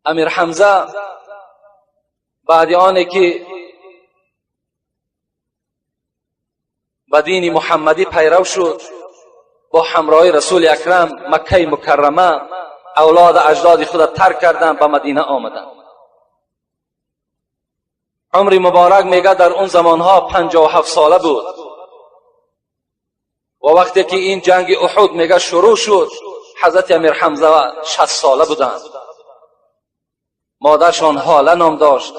Амир Ҳамза баъди оне ки ба дини муҳаммадӣ пайрав шуд, бо ҳамроҳи Расули Акрам Маккаи Мукаррама авлоду аҷдоди худа тарк карданд, ба Мадина омаданд. Умри муборак мега дар он замонҳо 57 сола буд ва вақте ки ин ҷанги Уҳуд мега шурӯъ шуд, ҳазрати Амир Ҳамза 60 сола буданд. Модаршон Ҳола ном дошт,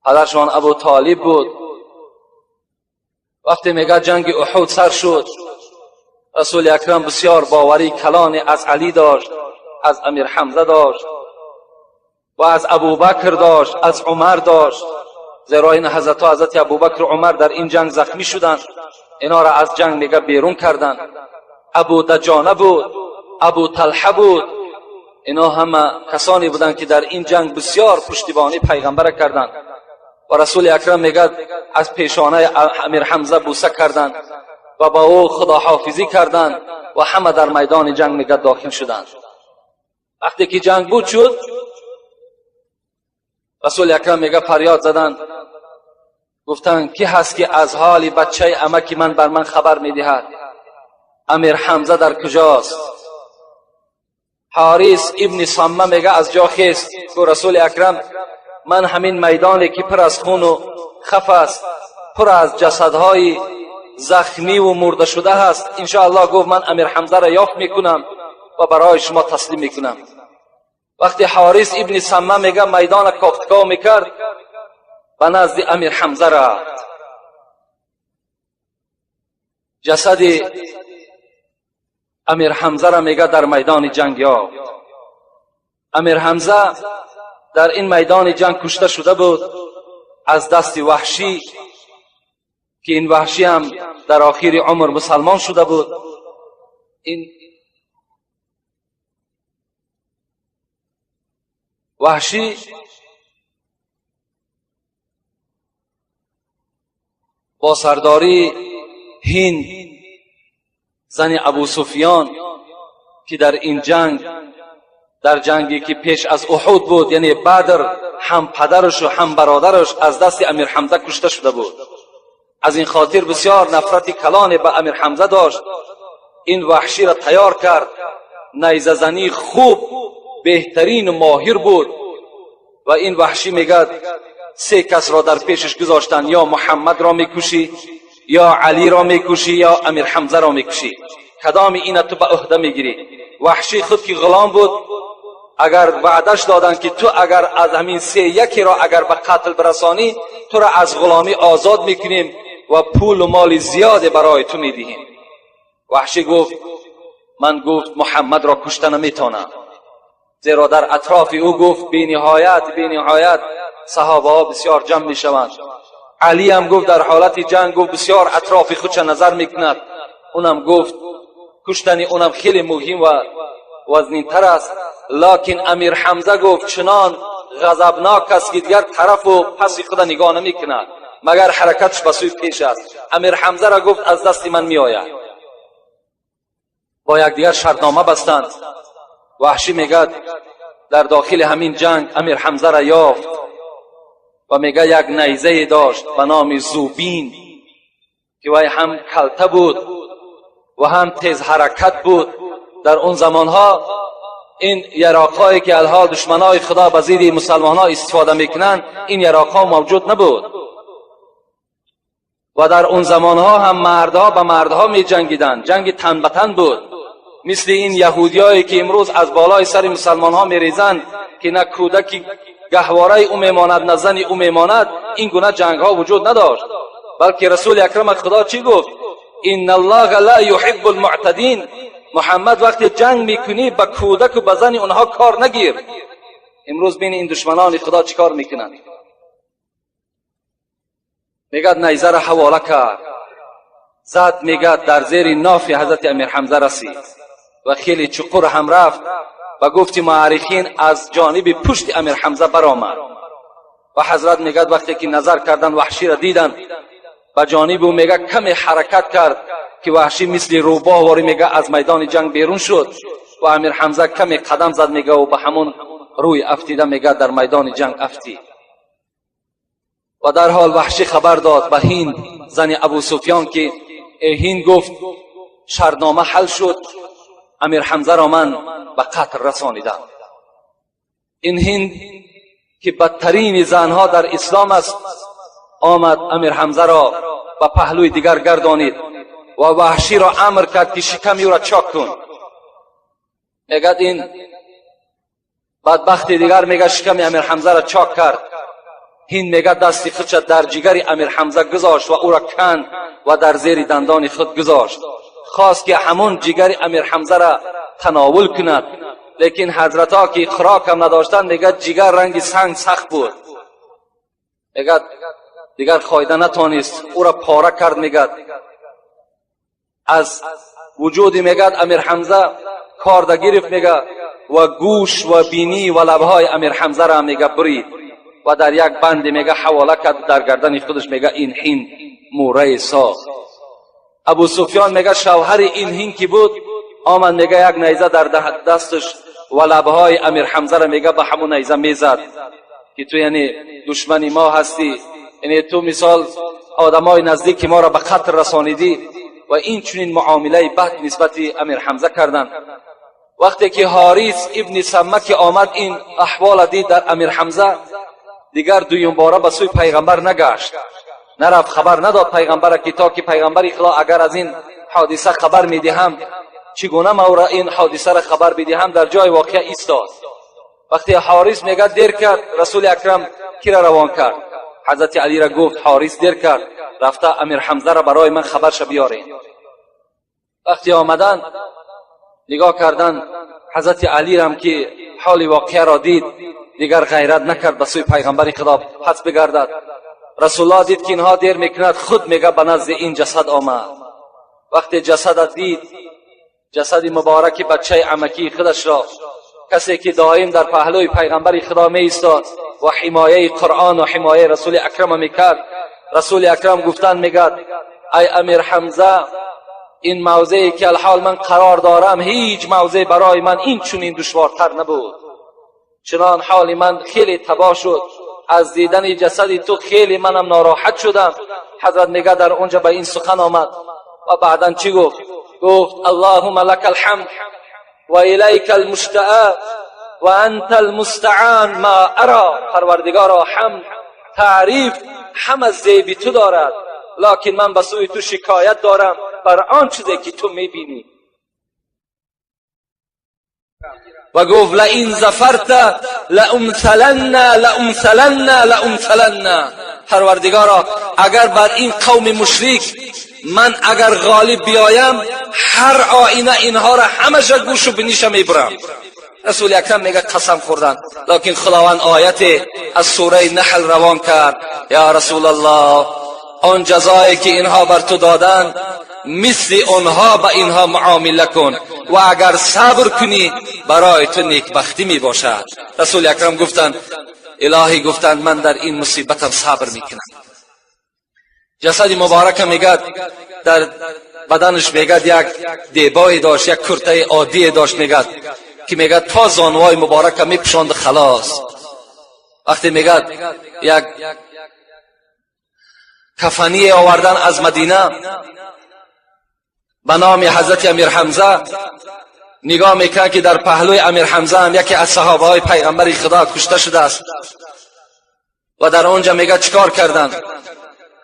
падаршон Абу Толиб буд. Вақте мега ҷанги Уҳуд сар шуд, Расули Акрам бисёр боварии калоне аз Алӣ дошт, аз Амир Ҳамза дошт ва аз Абубакр дошт, аз Умар дошт. Зеро ин ҳазратҳо, ҳазрати Абубакру Умар дар ин ҷанг захмӣ шуданд, инҳоро аз ҷанг мега берун карданд. Абу Даҷона буд, Абу Талҳа буд. Инҳо ҳама касоне буданд, ки дар ин ҷанг бисёр пуштибонӣ пайғамбара карданд. Ва Расули Акрам мегӯяд, аз пешонаи Амир Ҳамза бӯса карданд ва ба ӯ худоҳофизӣ карданд ва ҳама дар майдони ҷанг мегӯяд дохил шуданд. Вақте ки ҷанг буд шуд, Расули Акрам мега фарёд заданд, гуфтанд: ки ҳаст, ки аз ҳоли бачаи амаки ман бар ман хабар медиҳад? Амир Ҳамза дар куҷост? Ҳорис ибни Самма мега аз ҷо хест, гуфт: Расули Акрам, ман ҳамин майдоне ки пур аз хуну хаф аст, пур аз ҷасадҳои захмиву мурдашуда ҳаст, иншоаллоҳ, гуфт, ман Амир Ҳамзаро ёфт мекунам ва барои шумо таслим мекунам. Вақте Ҳорис ибни Самма мега майдона кофтуков мекард, ба назди Амир Ҳамза рафт. Ҷасади Амир Ҳамзаро мега дар майдони ҷанг ёфт. Амир Ҳамза дар ин майдони ҷанг кушта шуда буд аз дасти Ваҳшӣ, ки ин Ваҳшӣ ҳам дар охири умр мусалмон шуда буд. Ин Ваҳшӣ бо сардории Ҳинд, зани Абу Суфиён, ки дар ин ҷанг, дар ҷанге ки пеш аз Уҳуд буд, яъне Бадр, ҳам падарашу ҳам бародараш аз дасти Амир Ҳамза кушта шуда буд. Аз ин хотир бисёр нафрати калоне ба Амир Ҳамза дошт. Ин Ваҳширо тайёр кард, найзазании хуб, беҳтарину моҳир буд. Ва ин Ваҳшӣ мегӯяд, се касро дар пешаш гузоштанд: ё Муҳаммадро мекушӣ, ё Алиро мекушӣ, ё Амир Ҳамзаро мекушӣ, кадоми ина ту ба ӯҳда мегирӣ? Ваҳшӣ худ ки ғулом буд, агар ваъдаш доданд, ки ту агар аз ҳамин се якеро агар ба қатл бирасонӣ, туро аз ғуломӣ озод мекунем ва пулу моли зиёде барои ту медиҳем. Ваҳшӣ гуфт: ман, гуфт, Муҳаммадро кушта наметавонам, зеро дар атрофи ӯ, гуфт, бениҳоят бениҳоят саҳобаҳо бисёр ҷамъ мешаванд. Алиам, гуфт, дар ҳолати ҷанг, гуфт, бисёр атрофи худша назар мекунад, унам, гуфт, куштани унам хеле муҳим ва вазнинтар аст. Локин Амир Ҳамза, гуфт, чунон ғазабнок аст, ки дигар тарафу паси худа нигоҳ намекунад, магар ҳаракатш ба сӯи пеш аст. Амир Ҳамзаро, гуфт, аз дасти ман меояд. Бо якдигар шартнома бастанд. Ваҳшӣ мегӯяд, дар дохили ҳамин ҷанг Амир Ҳамзаро ёфт ва мега як найзае дошт ба номи Зубин, ки вай ҳам калта буд ва ҳам тезҳаракат буд. Дар он замонҳо ин яроқҳое ки алҳол душманои Худо ба зидди мусалмонҳо истифода мекунанд, ин яроқҳо мавҷуд набуд. Ва дар он замонҳо ҳам мардҳо ба мардҳо меҷангиданд, ҷанги тан ба тан буд, мисли ин яҳудиёе ки имрӯз аз болои сари мусалмонҳо мерезанд, ки на кӯдаки гаҳвораи ӯ мемонад, на зани ӯ мемонад. Ин гуна ҷангҳо вуҷуд надошт, балки Расули Акрама Худо чӣ гуфт? Инна Аллаҳа ла юҳиббу лмуътадин. Муҳаммад, вақте ҷанг мекунӣ, ба кӯдаку ба зани онҳо кор нагир. Имрӯз бини ин душманони Худо чӣ кор мекунанд. Мегӯяд, найзаро ҳавола кард, зад, мегӯяд, дар зери нофи ҳазрати Амир Ҳамза расид ва хеле чуқур ҳам рафт. Ба гуфти муаррихин, аз ҷониби пушти Амир Ҳамза баромад. Ва ҳазрат, мегӯяд, вақте ки назар кардан, Ваҳширо диданд, ба ҷониби ӯ, мега, каме ҳаракат кард, ки Ваҳшӣ мисли рӯбоҳ ворӣ, мега, аз майдони ҷанг берун шуд. Ва Амир Ҳамза каме қадам зад, мега, ӯ ба ҳамон روی افتیده میگه در میدان جنگ افتی. و در حال وحشی خبر داد به هند زن ابو سفیان که هند گفت شرطنامه حل شد، امیر حمزه را من به قتل رسانیدم. این هند که بدترین زنها در اسلام است آمد امیر حمزه را به پهلوی دیگر گردانید و وحشی را امر کرد که شکم او را چاک کن. میگد این بدبخت دیگر میگه شکم امیر حمزه را چاک کرد. هند میگه دستی خودش در جگر امیر حمزه گذاشت و او را کند و در زیر دندان خود گذاشت. خواست که همون جگر امیر حمزه را تناول کند، لیکن حضرت ها که خوراک هم نداشتند میگه جگر رنگ سنگ سخت بود. میگه دیگر خایده نتانست، او را پاره کرد. میگه از وجود میگه امیر حمزه کارده گرفت میگه و گوش و بینی و لبهای امیر حمزه را میگه برید و در یک بند میگه حواله کرد در گردن خودش. میگه این هند موره ساخت. ابو سفیان میگه شوهر این هند که بود آمد میگه یک نیزه در دستش و لبهای امیر حمزه را میگه به همون نیزه میزد که تو یعنی دشمنی ما هستی، یعنی تو مثال آدمای نزدیک ما را به قتل رسانیدی. و این چنین معامله بد نسبت امیر حمزه کردند. وقتی که حارث ابن سمه که آمد این احوال دید در امیر حمزه، دیگر دویم باره به سوی پیغمبر نگشت، نرفت خبر نداد پیغمبر که تا که پیغمبر خدا اگر از این حادثه خبر میدهم چگونه ما را این حادثه را خبر بدهم. در جای واقعه ایستاد. وقتی حارث میگه دیر کرد، رسول اکرم کی را روان کرد؟ حضرت علی را گفت حارث دیر کرد، رفته امیر حمزه را برای من خبرش بیارین. وقتی آمدن نگاه کردن حضرت علی را که حال واقعه را دید دیگر غیرت نکرد به سوی پیغمبر خدا پس بگردد. رسول الله دید که اینها دیر میکند، خود میگه به نزد این جسد آمد. وقتی جسد دید، جسد مبارک بچه عمکی خودش را، کسی که دائم در پهلوی پیغمبر خدا می ایستاد و حمایه قرآن و حمایه رسول اکرم میکرد، رسول اکرم گفتن میگد ای امیر حمزه، این موضعی که الحال من قرار دارم هیچ موضع برای من این چنین دشوارتر نبود. چنان حال من خیلی تباه شد از دیدن جسد تو، خیلی منم ناراحت شدم. حضرت میگه در اونجا به این سخن آمد و بعدا چی گفت؟ گفت اللهم لك الحمد و الیک المشتاء و انت المستعان ما ارا. پروردگارا حمد تعریف هم از زیبی تو دارد، لکن من به سوی تو شکایت دارم بر آن چیزی که تو میبینی. و گفت لئن ظفرت لامثلن لامثلن لامثلن. پروردگارا اگر بر این قوم مشرک من اگر غالب بیایم هر آینه اینها را همش گوش و بینیش میبرم. رسول اکرم میگه قسم خوردن، لکن خداوند آیت از سوره نحل روان کرد یا رسول الله آن جزایی که اینها بر تو دادن مثل آنها به اینها معامله کن و اگر صبر کنی برای تو نیکبختی می باشد. رسول اکرم گفتند الهی، گفتند من در این مصیبتم صبر میکنم. جسد مبارک میگه در بدنش میگه یک دیبای داشت، یک کرته عادی داشت، میگه که میگه تا زانوهای مبارک میپوشاند خلاص. وقتی میگه یک کفنی آوردن از مدینه به نام حضرت امیر حمزه، نگاه میکنه که در پهلوی امیر حمزه هم یکی از صحابه های پیغمبر خدا کشته شده است و در اونجا میگه چیکار کردن؟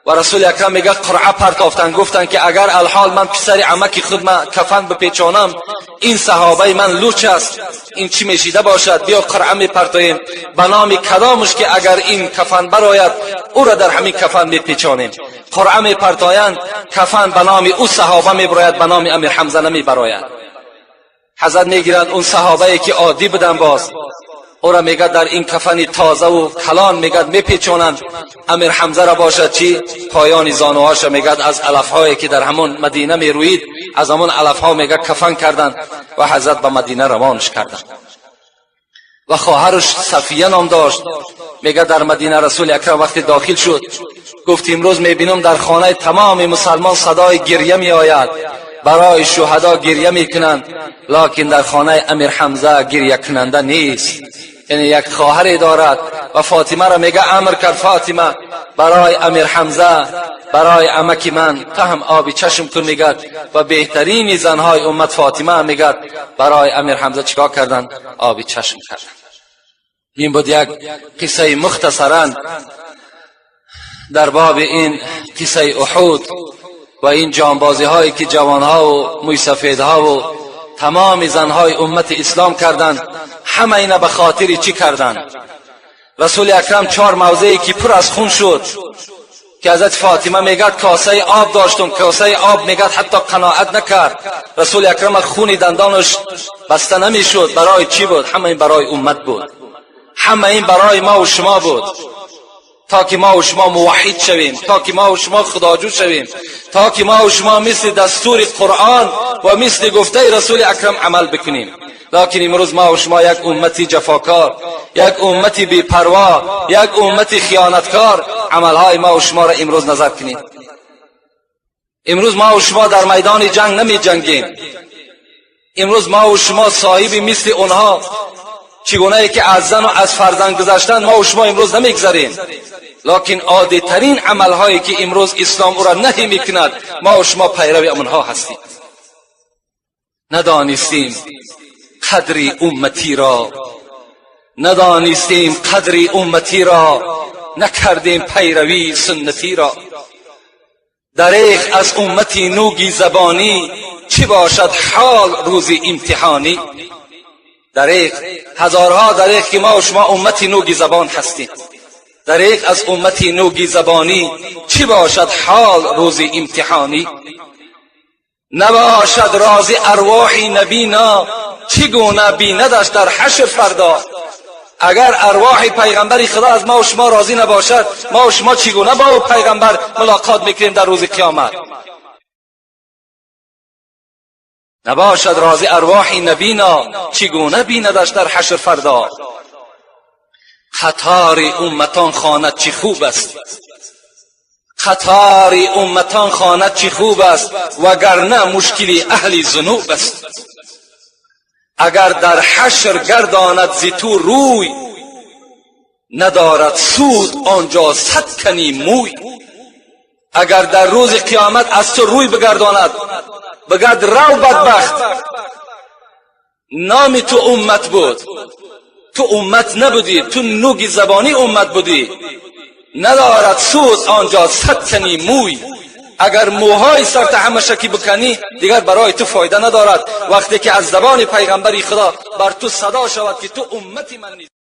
و رسول اکرم میگه قرعه پرتافتن، گفتن که اگر الحال من پسر عمک خود من کفن بپیچانم این صحابه من لوچ است، این چی میشیده باشد، بیا قرعه میپرتاییم به نام کدامش که اگر این کفن براید او را در همین کفن میپیچانیم. قرعه میپرتایند، کفن به نام او صحابه میبراید، به نام امیر حمزه نمیبراید. حضرت میگیرند اون صحابه که عادی بودن باز او را میگه در این کفن تازه و کلان میگه میپیچانند. امیر حمزه را باشد چی؟ پایان زانوهاش میگه از علفهایی که در همون مدینه میروید از همون علفها میگه کفن کردند و حضرت به مدینه روانش کردند. و خواهرش صفیه نام داشت. میگه در مدینه رسول اکرم وقتی داخل شد گفت امروز میبینم در خانه تمام مسلمان صدای گریه میآید، برای شهدا گریه میکنند، لکن در خانه امیر حمزه گریه کننده نیست. یعنی یک خواهری دارد و فاطمه را میگه امر کرد فاطمه برای امیر حمزه، برای عمک من تا هم آبی چشم کن میگه. و بهترین زنهای امت فاطمه میگه برای امیر حمزه چیکار کردن؟ آبی چشم کردن. این بود یک قصه مختصرا در باب این قصه احد و این جانبازی هایی که جوانها و مویسفیدها و تمام زنهای امت اسلام کردند. همه اینا به خاطر چی کردند؟ رسول اکرم 4 موضعی که پر از خون شد که حضرت فاطمه میگه کاسه آب داشتم، کاسه آب میگه حتی قناعت نکرد. رسول اکرم خون دندانش بسته نمیشد. برای چی بود؟ همه این برای امت بود، همه این برای ما و شما بود، تا که ما و شما موحد شویم، تا که ما و شما خداجو شویم، تا که ما و شما مثل دستور قرآن و مثل گفته رسول اکرم عمل بکنیم. لکن امروز ما و شما یک امتی جفاکار، یک امتی بی‌پروا، یک امتی خیانتکار، عملهای ما و شما را امروز نظر کنیم. امروز ما و شما در میدان جنگ نمی جنگیم. امروز ما و شما صاحب مثل اونها چگونه ای که از زن و از فرزند گذشتن ما و شما امروز نمیگذریم. لکن عادی ترین عملهایی که امروز اسلام او را نهی میکند ما و شما پیرو آنها هستیم. ندانستیم قدر امتی را، ندانستیم قدر امتی را، نکردیم پیروی سنتی را. دریغ از امتی نوگی زبانی، چی باشد حال روز امتحانی. دریغ، هزارها دریغ که ما و شما امتی نوگی زبان هستیم. دریغ از امتی نوگی زبانی، چی باشد حال روز امتحانی. نباشد راضی ارواح نبینا، چگونه بیندش در حشر فردا. اگر ارواح پیغمبر خدا از ما و شما راضی نباشد، ما و شما چگونه با او پیغمبر ملاقات میکنیم در روز قیامت؟ نباشد راضی ارواح نبینا، چگونه بیندش در حشر فردا. قطار امتان خواند چی خوب است، قطار امتان خواند چی خوب است، وگرنه مشکلی اهل ذنوب است. اگر در حشر گرداند ز تو روی، ندارد سود آنجا صد کنی موی. اگر در روز قیامت از تو روی بگرداند، بگرد رو بدبخت، نام تو امت بود، تو امت نبودی، تو نوگ زبانی امت بودی. ندارد سود آنجا صد کنی موی. اگر موهای سرت همه کی بکنی دیگر برای تو فایده ندارد، وقتی که از زبان پیغمبر خدا بر تو صدا شود که تو امتی من نیستی.